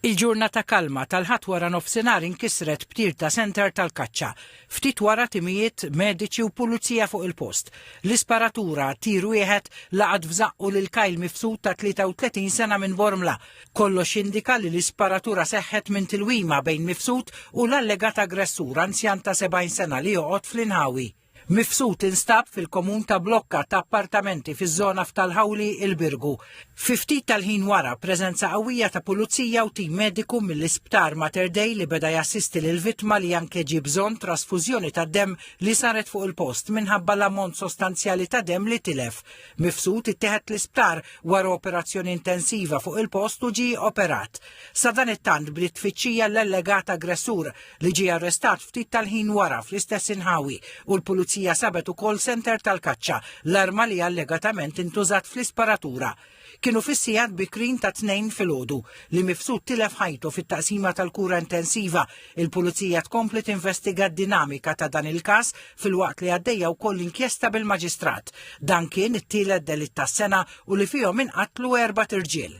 Il-ġurnata kalma tal-Ħadd wara nofsinhar inkisret b'tir ta' senter tal-kaċċa. Ftit wara timijiet mediċi u pulizija fuq il-post. L-isparatura tir wieħed laqat f'żaqqu lil Kyle Mifsud ta' 33 sena minn Bormla. Kollox jindika li l-isparatura seħħet minn tilwima bejn Mifsud u l-allegat aggressur anzjan ta' 70 sena li joqgħod fl-inħawi. Mifsud instab fil-komun ta' blokka ta' appartamenti fiż-żona f'Tal-Ħawli, il-Birgu. Fi ftit tal-ħin wara, preżenza qawwija ta' pulizija u tim mediku mill-Isptar Mater Dei li beda jassisti lill-vittma li anke ġie bżonn trasfużjoni tad-demm li saret fuq il-post minħabba l-ammont sostanzjali ta' demm li tilef. Mifsud ittieħed l-isptar wara operazzjoni intensiva fuq il-post u ġie operat. Sadanittant bdiet tfittxija l-allegat aggressur li ġie arrestat ftit tal-ħin wara fl-istess inħawi u l-Pulizija sabet ukoll senter tal-kaċċa, l-arma li allegatament intużat fl-isparatura. Kienu fis-sigħat bikrin ta' tnejn filgħodu li Mifsud tilef ħajtu fit-taqsima tal-kura intensiva. Il-Pulizija tkompli tinvestiga d-dinamika ta' dan il-każ filwaqt li għaddejja wkoll inkjesta bil-Maġistrat. Dan kien it-tielet delitt tas-sena u li fihom inqatlu erbat irġiel.